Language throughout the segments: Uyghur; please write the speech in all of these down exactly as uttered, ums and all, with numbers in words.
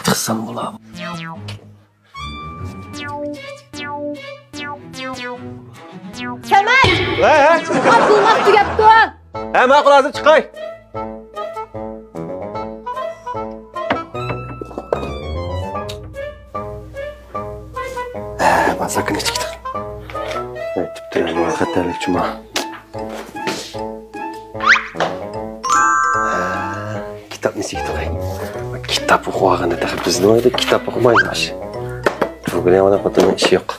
تىقسام بولا. سەمەت! ھە، ھە. ئاتلىماق تۈگەپتۇ. ھە، ماقۇل، ھازىر چىقاي. ھە، بازاكىنى چىقتى. ھە، تۈپتە خەتەرلىك جۇما. ھە، كىتابنى چىقتى. كىتاب ئوقۇۋالغاندا تېخى بىزنىڭ ئۆيدە كىتاب ئوقۇمايدۇ ئاشۇ. بۇ بىلەن ئانا خوتۇننىڭ ئىشى يوق.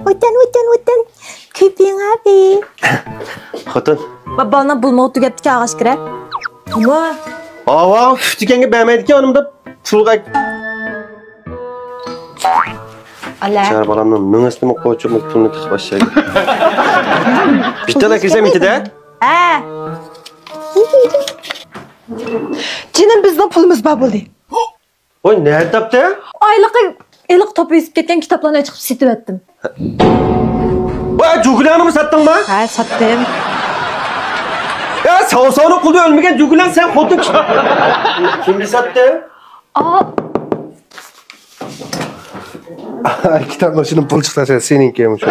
ۋەتەن، ۋەتەن، ۋەتەن. كۆپىڭ ئەبى. خوتۇن. بالىنىڭ بۇلمۇغى تۈگەپتىكەن ئاغاش كىرە. نېمە؟ ئاۋا، ئۈف دېگەنگە بەرمەيدىكەن ئۇنىمدا پۇلغا. ئالە. چار بالامنىڭ مېڭىسىنىمۇ قوچۇرماي پۇلنى تىقىپ ئاشايدۇ. بىتتىلا كىرسەم يېتىدە. ھە. جېنىم، بىزنىڭ پۇلىمىز بار بولدى. ۋاي، نەدە تاپتى؟ ئايلىقى ھېلىقى توپا ئېزىپ كەتكەن كىتابلارنى چىقىپ سېتىۋەتتىم. ۋاي، جۇگۇلەڭنىمۇ ساتتىڭما؟ ھە، ساتتىم. يا، ساۋساۋنىڭ قولىدا ئۆلمىگەن جۇگۇلەڭ سەن خوتۇن. كىمگە ساتتىڭ؟ ئا. ئاي، كىتاب ماشىنا پۇل چىقسا سېنىڭكى مۇشۇ.